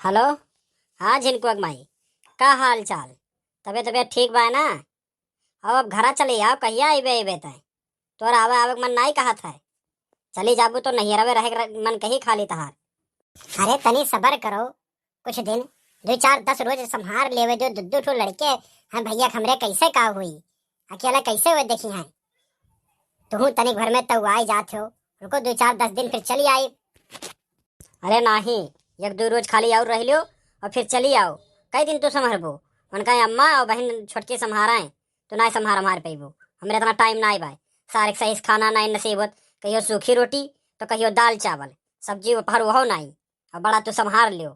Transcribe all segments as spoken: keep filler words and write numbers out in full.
हेलो। हाँ झिनकुआ के माई, का हाल चाल? तबे तबे ठीक बा ना? अब अब घरा चली आओ, कहिया अइबे अइबे तय? तोर आवे आवे के मन नाई कहत है। चली जाबू तो नैहरवे रहे के र-, मन कही खाली तहार। अरे तनी सबर करो कुछ दिन, दो चार दस रोज संभार लेवे दो, दू दू ठो लड़के हैं भैया के हमरे, कैसे का हुई? अकेला कैसे वे देखी हैं? तुहू तनिक भर में तउआई जात हो, रुको दो चार दस दिन फिर चली आई। अरे नाही, एक दो रोज खाली और रह लियो और फिर चली आओ। कई दिन तू संभरबो? उनका अम्मा और बहन छोटकी संभारा है, तू नाई संभार हमार पैबो। हमरे इतना टाइम नाई बाय। सारे के सही से खाना नाई नसीब होत, कहियो सूखी रोटी तो कहियो दाल चावल, सब्जी दोपहर वहो नाई। और बड़ा तू संभार लियो।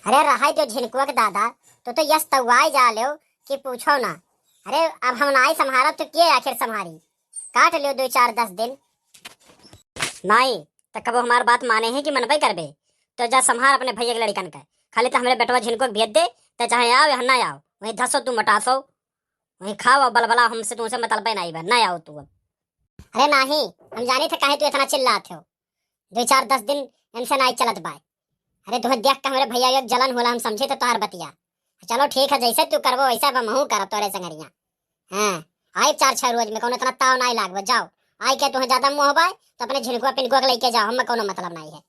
अरे रहाई दो झिनकुआ के दादा, तू तो यस तउआई जा लेव कि पूछो ना। अरे अब हम नाई संभारब तो के आखिर संभारी? काट लियो दो चार दस दिन। नाई, त कबो हमार बात माने है कि मनबे करबे? तो जा संभार अपने भैया के लड़िकन के। खाली तो हमरे बेटवा झिनकुआ के भेज दे, तो चाहे आओ या ना आओ, वहीं धसो तू मोटासो, वहीं खाओ और बलबला, हमसे तुमसे मतलबे नाई बा, ना आओ तू अब। अरे नाही, हम जानी थे काहे तू इतना चिल्लात हो। दो चार दस दिन इनसे नाई चलत बाय। अरे तुहें देख के हमरे भैया एक जलन होला, हम समझे थे तोहार बतिया। चलो ठीक है, जैसे तू करबो वैसे अब हमहू करब तोरे संगरिया। हाँ, आइब चार छह रोज में, कौनो इतना ताव नाई लागबो। जाओ, आई के तुहें ज्यादा मोह बाय तो अपने झिनकुआ पिनकुआ के लेके जाओ, हमें कौनो मतलब नाई है।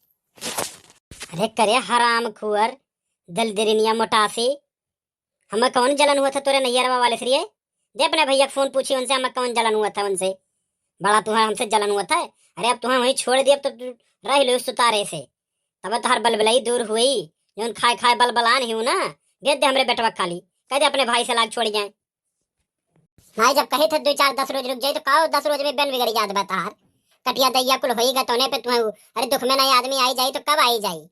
अरे करे हराम खुअर, दलदरिनिया मोटासी, हमें कौन जलन हुआ था तोरे नैयरवा वाले से रे? दे अपने भैया के फोन, पूछी उनसे हमें कौन जलन हुआ था उनसे। बड़ा तुहां हमसे जलन हुआ था। अरे अब तुहां वहीं छोड़ दिया, अब तो तू रह लो सुतारे से, तब तोहार बलबलाई दूर हुई। जौन खाए खाए बलबलान ही हूँ ना, भेज दे हमरे बेटवा खाली, कह दे अपने भाई से लाग छोड़ जाए। भाई जब कहे थे दो चार दस रोज रुक जाई तो का दस रोज में बन बिगड़ जात बा तोहार? कटिया दैया कुल होई गा तोने पे तुहें, अरे दुख में नहीं आदमी आई जाई तो कब आई जाई?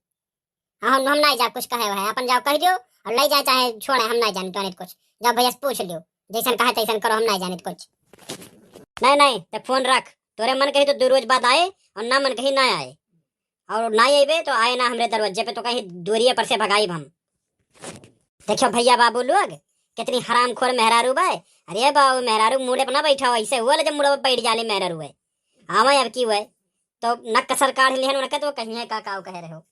हम हम नाई जाब कुछ कहे वहे, अपन जाओ कह दियो और ले जाए चाहे छोड़े, हम नाई जानी तोने कुछ। जाओ भैया से पूछ लियो, जैसन कहे तैसन करो, हम नाई जानी कुछ। नहीं नहीं, ते फोन रख, तोरे मन कही तो दो रोज बाद आए और ना मन कही ना आए, और ना अइबे तो आए ना हमरे दरवाजे पे, तो कहीं दूरिये पर से भगाइब हम। देखियो भैया बाबू लोग, कितनी हरामखोर मेहरारू बा। अरे बाबू मेहरारू मुड़े पर ना बैठा हो, ऐसे हुआ ले जब मुड़े पर बैठ जाले मेहरारू है। आवे अब की हुए तो नक कसर काढ़ लिहन उनके, तो कहिए का काव कहे रहो।